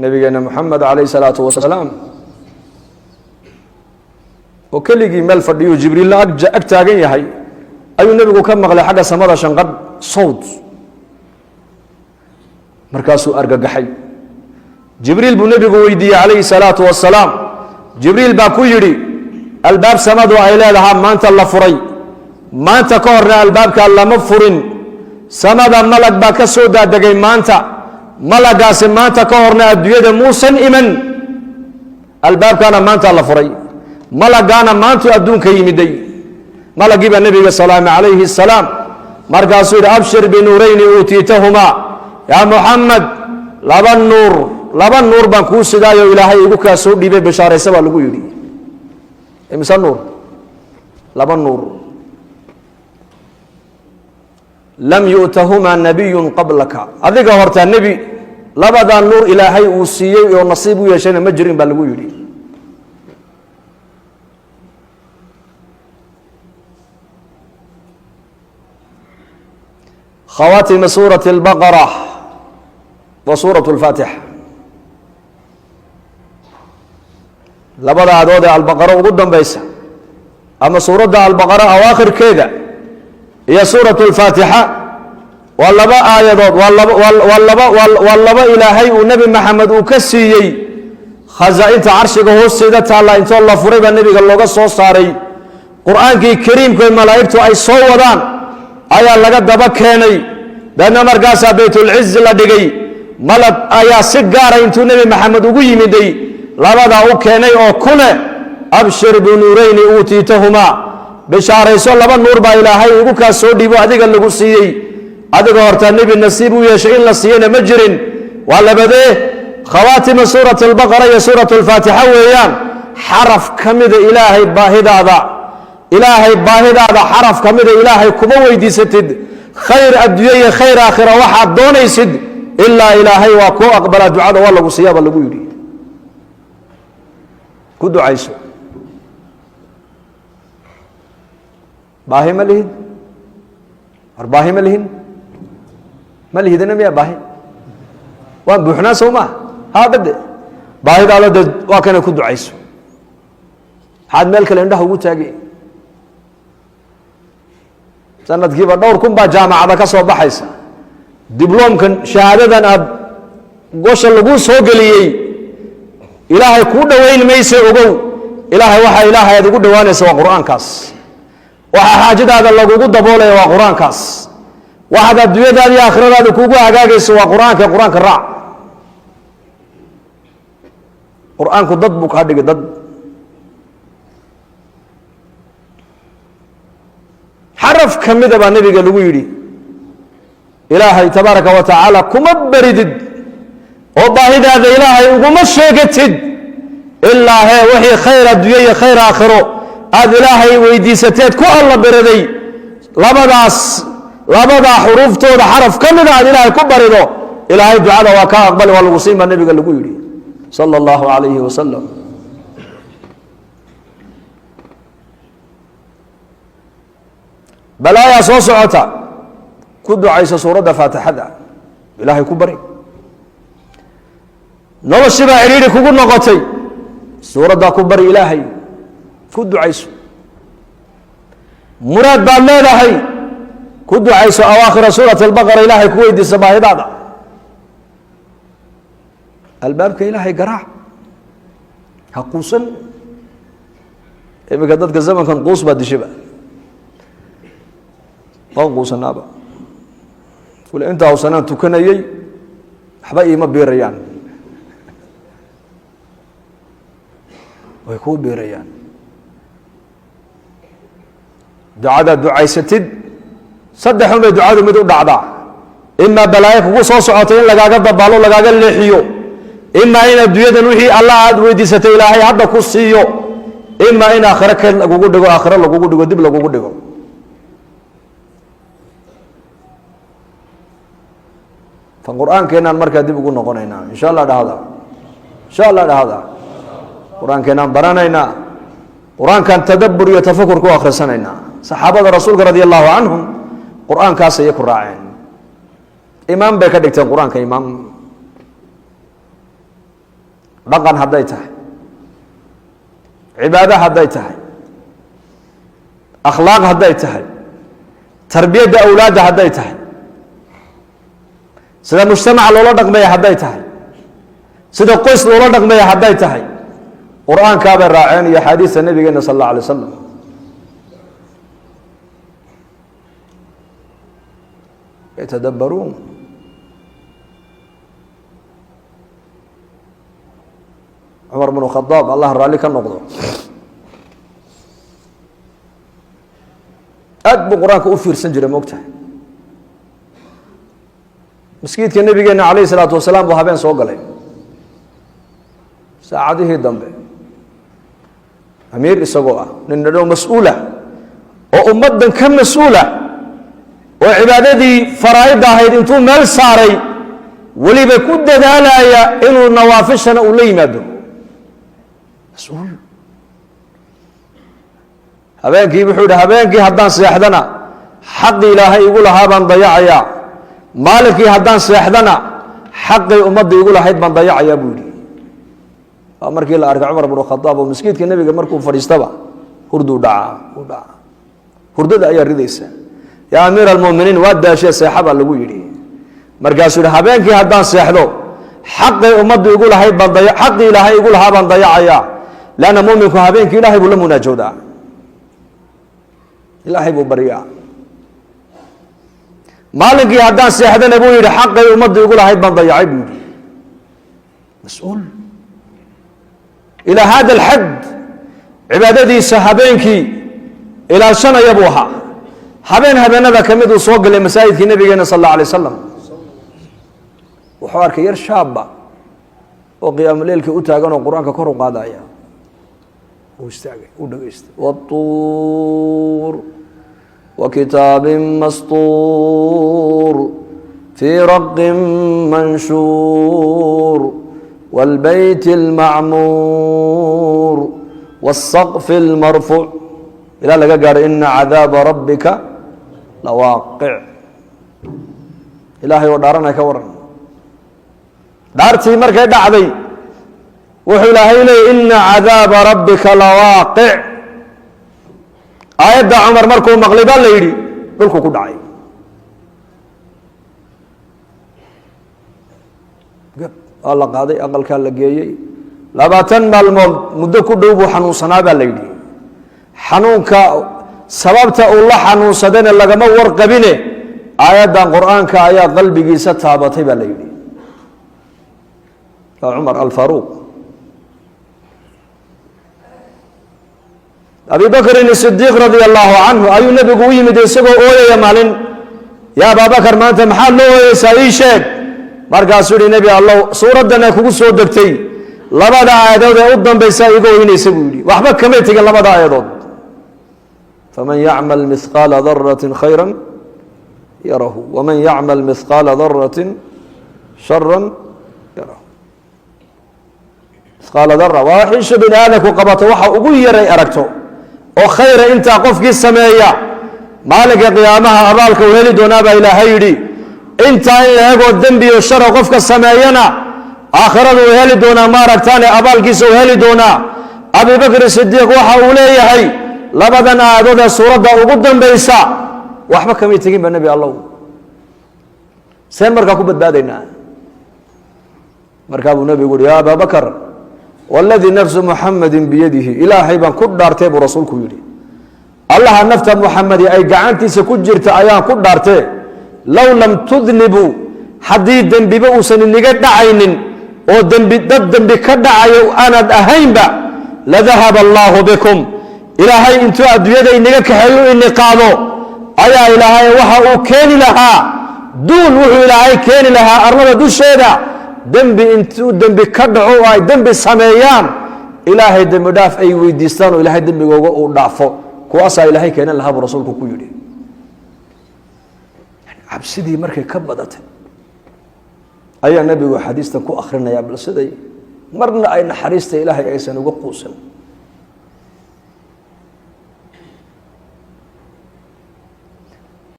Nabigeena Moxamed calayh salaatu wasalaam oo keligii meel fadhiyu, Jibriilna ag taagan yahay, ayuu nebigu ka maqlay xagga samada shanqadh, sawd. Markaasuu argagaxay. Jibriil buu nebigu weydiiyey calayhi salaatu wasalaam. Jibriil baa ku yidhi, albaab samadu ay leedahaa maanta la furay, maanta ka horna albaabkaa lama furin. Samada malag baa ka soo daadegay maanta, malagaasi maanta ka horna adduunyada muusan iman. Albaabkaana maanta la furay, malagaana maantuu adduunka yimiday. Malagii baa nebiga salaamay calayhi asalaam. Markaasuu yidhi, abshir binuurayni uutiitahumaa yaa Muxamed, laba nuur, laba nuur baan kuu sidaayo Ilaahay igu kaa soo dhiibay, bishaaraysa baa lagu yidhi. Imise nuur? Laba nuur. Lam yu'tahumaa nabiyun qablaka, adiga hortaa nebi labadaa nuur Ilaahay uu siiyey oo nasiib u yeeshayna ma jirin baa lagu yidhi. Khawaatima suurati اlbaqara wa suurat اlfaatixa, labada adood ee Albaqaro ugu dambaysa ama suuradda Albaqara awaakhirkeeda iyo suurat اlfaatixa, waa laba aayadood, waa laba waa laba waa laba Ilaahay uu Nebi Maxamed uu ka siiyey khasaa-inta carshiga hoosteeda taalla. Intoo la furay baa nebiga looga soo saaray Qur-aankii kariimka, malaa'igtu ay soo wadaan ayaa laga daba keenay. Deedna markaasaa Baytulciz la dhigay. Malag ayaa si gaara intuu Nebi Maxamed ugu yimiday labadaa u keenay oo ku leh, abshir binuurayni uutiitahumaa, bishaarayso, laba nuur baa Ilaahay igu kaa soo dhiibo, adiga lagu siiyey, adiga hortaa nebi nasiib u yeeshay in la siiyeyna ma jirin. Waa labadee? Khawaatima suurati albaqara iyo suurat alfaatixa weeyaan. Xaraf ka mida Ilaahay baahidaada, Ilaahay baahidaada xaraf ka mida Ilaahay kuma weydiisatid, khayr adduunye iyo khayr aakhira waxaad doonaysid, ilaa Ilaahay waa kuu aqbalaa ducada, waa lagu siiyaaba lagu yidhi. Ku ducayso. Baahi ma lihid? War baahi ma lihin? Ma lihidina miya baahi? Waan buuxnaa, soo maa? Haadade baahidaada dee waa kana, ku ducayso. Maxaad meel kale indhaha ugu taagay? Sanadkiiba dhowr kun baa jaamacada ka soo baxaysa. Dibloomkan, shahaadadan aada gosha laguu soo geliyey, Ilaahay kuu dhoweyn mayse. Ogow, Ilaahay waxaa Ilaahay aad ugu dhowaanaysa waa Qur-aankaas. Waxaa xaajadaada lagugu daboolaya waa Qur-aankaas. Waxaad adduunyadaada iyo aakhiradaada kugu hagaagayso waa Qur-aanka. Qur-aanka raac. Qur-aanku dad buu kaa dhigay dad. Xaraf ka mida baa nebiga lagu yidhi, Ilaahay tabaaraka wa tacaala kuma baridid oo baahidaada Ilaahay uguma sheegatid, ilaa hee wixii khayr adduunye iyo khayr aakhiro aada Ilaahay weydiisateed ku alla beriday, labadaas, labadaa xuruuftooda xaraf ka mida aad Ilaahay ku barido, Ilaahay ducada waa kaa aqbali, waa lagu siin baa nebiga lagu yidhi sala allahu calayhi wasalam. Balaayaa soo socota, ku ducayso suuradda Faatixada, Ilaahay ku bari. Noloshii baa cidhiidhi kugu noqotay, suuraddaa ku bari Ilaahay, ku ducayso. Muraad baad leedahay, ku ducayso awaakhira suurati albaqara, Ilaahay ku weydiisa baahidaada. Albaabka Ilaahay garaac, ha quusan. Iminka dadka zamankan quus baa dishaba, waan quusanaaba. Kule intaa usanaan tukanayey waxba iima biirayaan. Way kuu biirayaan ducadaad ducaysatid. Saddexun bay ducadu mid u dhacdaa: imaa balaayo kugu soo socotay in lagaaga dabaalo, lagaaga leexiyo, imaa in adduunyadan wixii Allah aada weydiisatay Ilaahay hadda ku siiyo, imaa in aakhiro keed lagugu dhigo, aakhiro lagugu dhigo, dib lagugu dhigo. Fan Qur-aankeenaan markaa dib ugu noqonaynaa, insha Allah dhahda, insha Allah dhahda. Qur-aankeenaan baranaynaa, Qur-aankan tadabbur iyo tafakur ku akhrisanaynaa. Saxaabada Rasuulka radia allahu canhum Qur-aankaas ayay ku raaceen, imaam bay ka dhigteen Qur-aanka imaam. Dhaqan hadday tahay, cibaado hadday tahay, akhlaaq hadday tahay, tarbiyadda awlaadda hadday tahay, sida mujtamaca loola dhaqmaya hadday tahay, sida qoys loola dhaqmaya hadday tahay, Qur-aankaabay raaceen iyo axaadiista nabigeena sal اllah alay slam. Yatadabbaruun. Cumar bnu Khadaab, Allah raalli ka noqdo, aad buu Qur-aanka u fiirsan jiray. Moogtahay, maskiidka nabigeena calayh isalaatu wasalaam buu habeen soo galay saacadihii dambe, amiir isagoo ah, nin dhadhow mas-uula oo ummaddan ka mas-uula, oo cibaadadii faraa'idda ahayd intuu meel saaray weliba ku dadaalaya inuu nawaafishana uu la yimaado. Mas-uul habeenkii wuxuu yidhi: "Habeenkii haddaan seexdana xaqii Ilaahay igu lahaa baan dayacayaa, maalinkii haddaan seexdana xaqay ummadda igu lahayd baan dayacayaa," buu yidhi. Waa markii la arkay Cumar bnu Khadaab oo maskiidka nebiga markuu fadhiistaba hurduu dhacaa, uu dhacaa, hurdada ayaa ridaysa. "Yaa amiir almuminiin, waa daashee, seexa," baa lagu yidhi. Markaasuu yihi: "Habeenkii haddaan seexdo xaqay ummaddu igu lahayd baan daya, xaqii Ilaahay igu lahaa baan dayacayaa, leanna muminku habeenkii Ilaahay buu la munaajoodaa, Ilaahay buu baryaa. Maalinkii haddaan seexdana," buu yidhi, "xaqay ummaddu igu lahayd baan dayacay," buu yidhi. Mas-uul ilaa hada alxad cibaadadiisa habeenkii ilaashanaya buu ahaa. Habeen habeenada ka mid uu soo galay masaajidkii nabigeena sal اllah alay wasalam, wuxuu arkay yar shaaba oo qiyaamuleylkii u taagan oo Qur-aanka kor u qaadaya. Uu istaagay, uu dhegeystay: "والطور وكتاب مسطور في رق منشور والبيت المعمور والسقف المرفوع," ilaa laga gaaro "إن عذاب ربك لواقع". Ilaahay oo dhaaranay ka waran. Dhaartii markay dhacday wuxuu Ilaahay leeyay: "إن عذاب ربك لواقع". Aayadda Cumar markuu maqlay baa la yidhi dhulku ku dhacay gab. Waa la qaaday, aqalkaa la geeyey. 20 maalmood muddo ku dhow buu xanuunsanaa baa la yidhi. Xanuunka sababta uu la xanuunsadayna lagama warqabine, aayaddan Qur-aanka ayaa qalbigiisa taabatay baa la yidhi. Waa Cumar Alfaruuq. Abi Bakrin Sidiiq radia allahu canhu ayuu nebigu u yimid isagoo ooyaya maalin. "Ya Abaa Bakar, maanta maxaad loo ooyeysaa? Ii sheeg." Markaasuu yihi: "Nebi Allow, suuraddana kugu soo degtay labada aayadood ee u dambaysa iga ooynaysa," buu yidhi. Waxba kamay tegin labada aayadood: "فمن يعمل مثقال ذرة خيرا يره ومن يعمل مثقال ذرة شرا يره". مثقال ذرة waa wax isha bini aadamku qabato waxa ugu yaray aragto oo khayra. Intaa qofkii sameeya maalinka qiyaamaha abaalka uu heli doonaa baa Ilaahay yidhi. Intaa in la egoo dembi iyo shara qofka sameeyana aakhirada uu heli doonaa, ma aragtaane, abaalkiisa uu heli doonaa. Abi Bakr Sidiiq waxa uu leeyahay: "Labadan aayadood ee suuradda ugu dambaysa waxba kamay tegin ba, Nebi Allow. Seen markaa ku badbaadaynaa?" Markaa buu nebigu uhi: "Ya Abaa Bakr, والذي نفس محمد بيده", Ilaahay baan ku dhaartay buu rasuulku yidhi, Allaha nafta Muxamedi ay gacantiisa ku jirta ayaan ku dhaartee, "لو لم تذنبوا", haddii dembiba uusan iniga dhacaynin oo dembi dad dembi ka dhacayo aanad ahaynba, "لذهب الله بكم", Ilaahay intuu adduunyada inaga kaxeeyo ini qaado ayaa Ilaahay waxa uu keeni lahaa duul, wuxuu Ilaahay keeni lahaa arlada dusheeda dembi intuu dembi ka dhaco oo ay dembi sameeyaan, Ilaahay dembi dhaaf ay weydiistaan oo Ilaahay dembigooga uu dhaafo. Kuwaasaa Ilaahay keenan lahaa," buu rasuulku ku yidhi. Cabsidii markay ka badatay ayaa nebigu xadiistan ku akrinaya, bal siday marna ay naxariista Ilaahay aysan uga quusan.